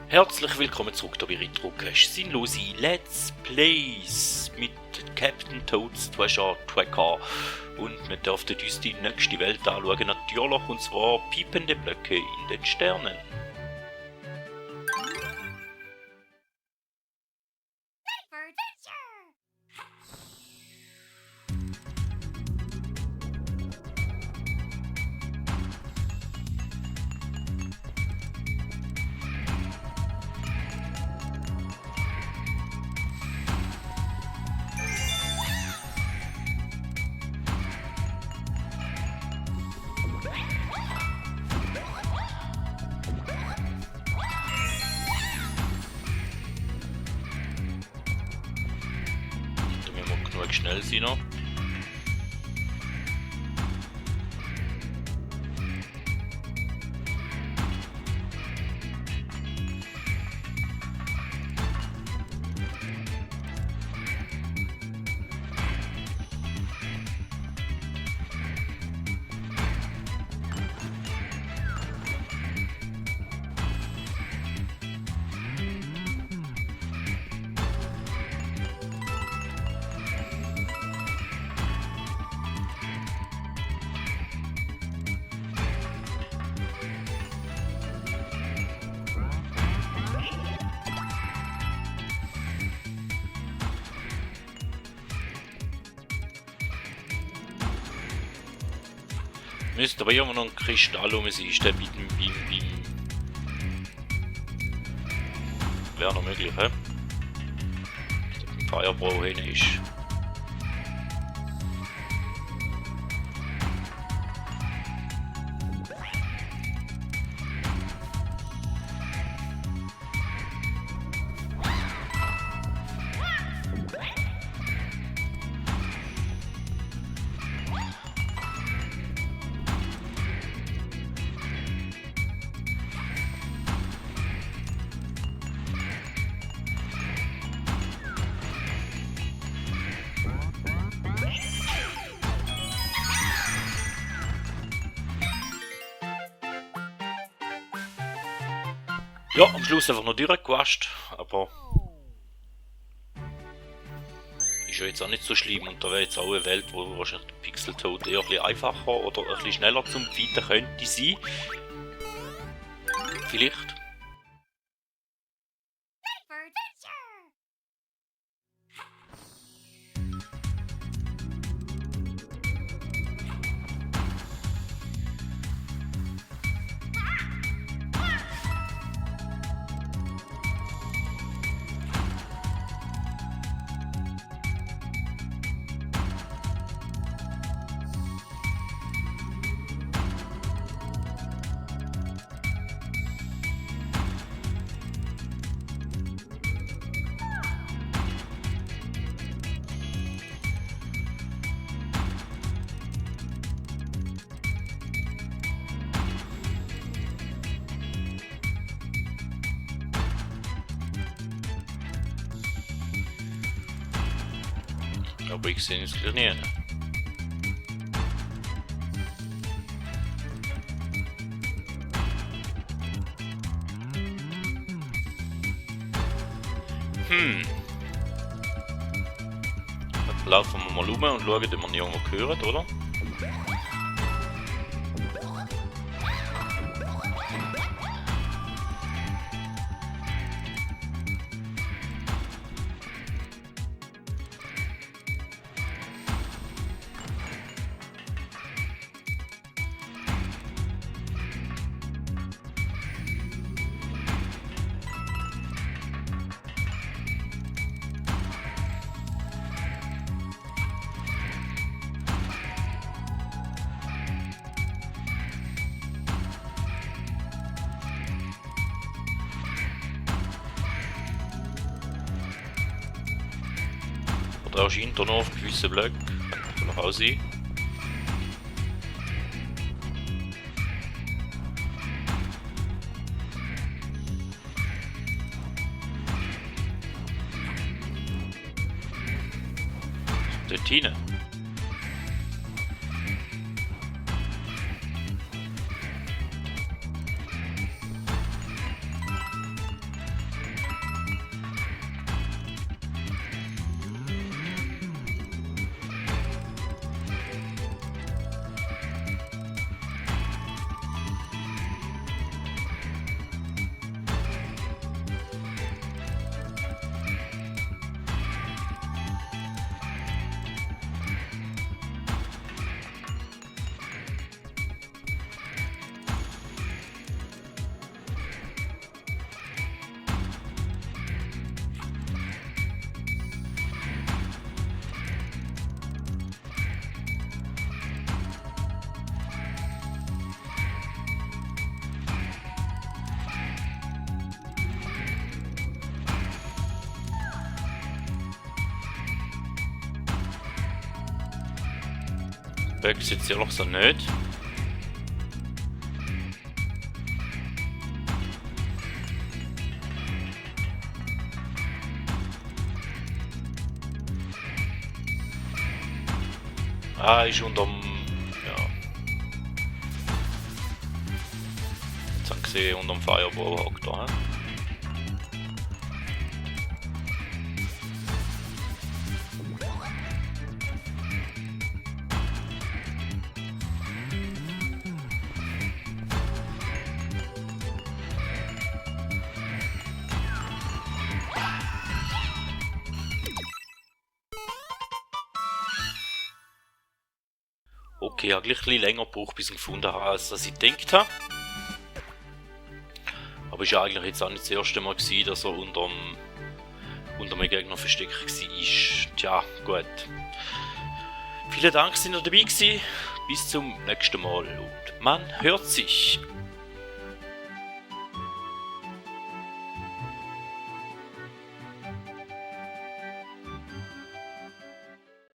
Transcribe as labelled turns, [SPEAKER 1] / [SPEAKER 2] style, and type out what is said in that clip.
[SPEAKER 1] Herzlich willkommen zurück hier bei Retro Cash. Sinnlose Let's Plays mit Captain Toads Treasure Tracker. Und wir dürften uns die nächste Welt anschauen, natürlich, und zwar piepende Blöcke in den Sternen. Genug schnell sein noch. Müsste aber immer noch ein Kristall um sein, ist der beim wäre noch möglich, hä? Der beim Fireball hin ist. Ja, am Schluss einfach noch durchgewascht, aber ist ja jetzt auch nicht so schlimm und da wäre jetzt auch eine Welt, wo wahrscheinlich der Pixel Toad eher ein bisschen einfacher oder ein bisschen schneller zum Fighten könnte sein. Vielleicht. Aber ich sehe es gleich nicht. Dann laufen wir mal rum und schauen, ob wir ihn irgendwo hören, oder? Oder erscheint er noch auf gewissen Blöcken. Kann auch sein. Dort hinein. Bugs jetzt ehrlich so nicht. Ah, ist unterm... ja. Jetzt haben wir gesehen, unterm Fireball hockt er, he? Okay, ich habe gleich ein bisschen länger gebraucht, bis ich ihn gefunden habe, als ich gedacht habe. Aber es war eigentlich jetzt auch nicht das erste Mal gewesen, dass er unter meinem Gegner versteckt war. Tja, gut. Vielen Dank, dass ihr dabei gewesen. Bis zum nächsten Mal und man hört sich.